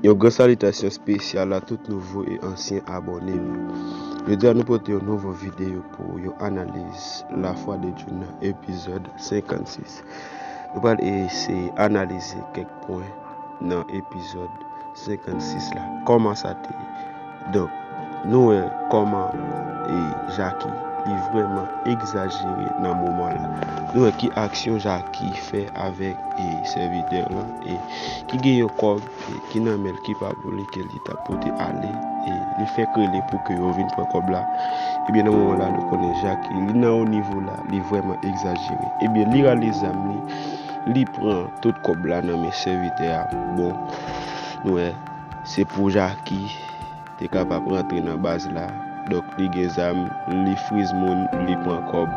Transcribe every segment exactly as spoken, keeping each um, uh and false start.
Yon gran salitasyon espesyal a tout nouvo e ansyen abòne m. Jodi a nou pote yon nouvo videyo pou yon analiz La foi de Djouna epizòd senkannsis. Nou pral eseye analize kèk pwen nan epizòd senkannsis la. Kòman sa te ye? Donk, nou wè kòman e Jaki li vrèman egzajere nan moman la. Nou wè ki aksyon Jaki fè avèk e sèvitè lan e ki gen yon kòb e ki nan men l ki pa pou li ke li t ap pote ale e li fèk rele pou ke yo vin pran kòb la. Ebyen nan moman la nou konnen Jaki li nan yon nivo la li vrèman egzajere. Ebyen li rale zam li, li pran tout kòb la nan men sèvitè a. Bon, nou wè se pou Jaki te kapab rantre nan baz la. Donk li gen zam, li friz moun, li pran kòb.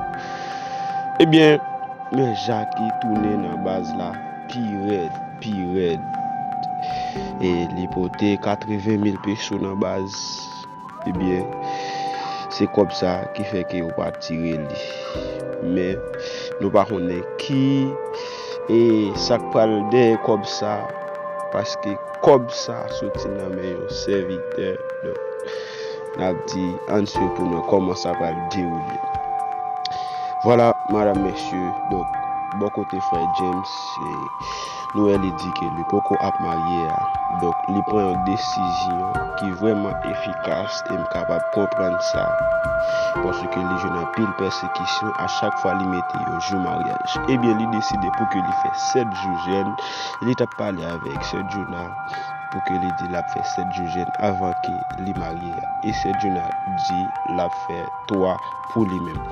Ebyen, men Jaki tounen nan baz la pi rèd, pi rèd. E li pote katreven mil peso nan baz. Ebyen, se kòb sa ki fè ke yo pa tire li. Men, nou pa konnen ki e sa k pral dèyè kòb sa, paske kòb sa soti nan men yon sèvitè. Donk, n ap di, ann swiv pou nou kòman sa pral dewoule. Vwala, madam, mesye, donk, bò kote frè James, e, nou wè li di ke li poko ap marye a. Donk, li pran yon desizyon ki vrèman efikas e m kapab konprann sa. Paske li jwenn anpil pèsekisyon a chak fwa li mete yon jou maryaj. Ebyen, li deside pou ke li fè sèt jou jèn. Li t ap pale avèk sè Djouna pou ke li di l ap fè sèt jou jèn avan ke li marye a. E sè Djouna di l ap fè twa pou li menm.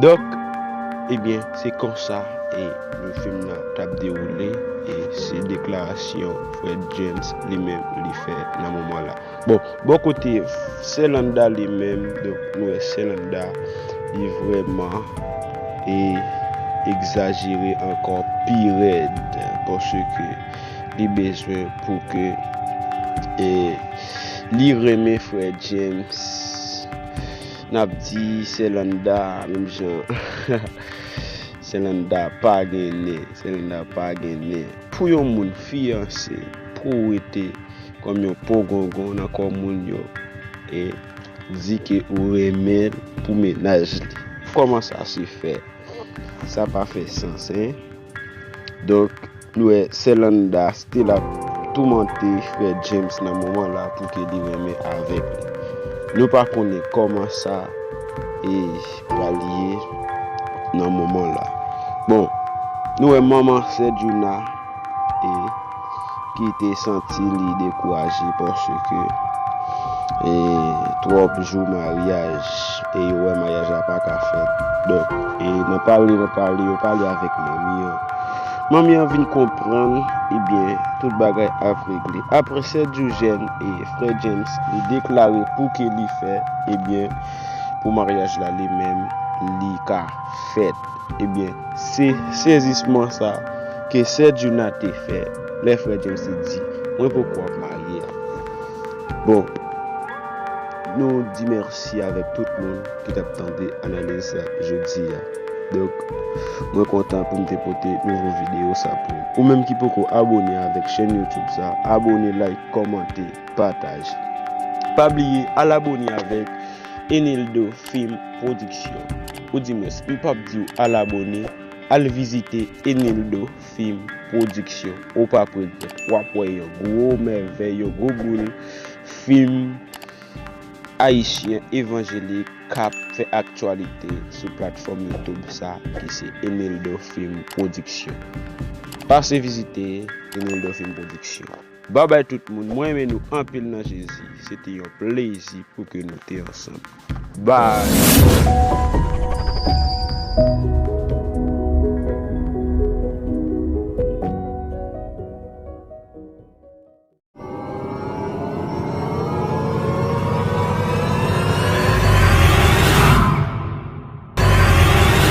Donk, ebyen, se konsa e le fim nan t ap dewoule e se deklarasyon frè James li menm li fè nan moman la. Bon, bò kote sè Landa li menm, donk nou wè sè Landa li vrèman e egzajere ankò pi rèd paske li bezwen pou ke e li renmen frè James. N ap di sè Landa menm jan. Sè Landa pa gen nen, sè Landa pa gen nen. Pou yon moun fiyanse, pou w rete kòm yon pogongon nan kò moun yo, e di ke ou renmen l pou mennaj li. Kòman sa se fè? Sa pa fè sans, en. Donk, nou wè sè Landa still ap toumante frè James nan moman la pou ke li renmen avèk li. Nou pa konnen kòman sa e pral ye nan moman la. Bon, nou wè manman sè Djouna e ki te santi li dekouraje paske e twòp jou maryaj e yo wè maryaj la pa ka fèt. Donk, e nan pale, nan pale, yo pale avèk manmi an. Manmi an vin konprann, ebyen, tout bagay ap regle. Apre sèt jou jèn, e frè James, li deklare pou ke li fè, ebyen, pou maryaj la li menm, li ka fèt. Ebyen, se sezisman sa ke sè Djouna te fè lè frè James te di, "Mwen poko ap marye a." Bon, nou di mèsi avèk tout moun ki t ap tande analiz sa jodi a. Donk, mwen kontan pou m te pote nouvo videyo sa pou ou. Ou menm ki poko abòne avèk chèn YouTube sa, abòne, like, kòmante, pataje. Pa bliye, al abòne avèk Enildo Film Production. Ou di mwens, m p ap di w al abòne, al vizite Enildo Film Production. Ou p ap regrèt. W ap wè yon gwo mèvèy, yon gwo boul fim ayisyen evanjelik k ap fè aktyalite sou platfòm YouTube sa ki se Enildo Film Production. Pase vizite Enildo Film Production. Babay tout moun, mwen renmen nou anpil nan Jezi. Se te yon plezi pou ke nou te ansanm. Bye!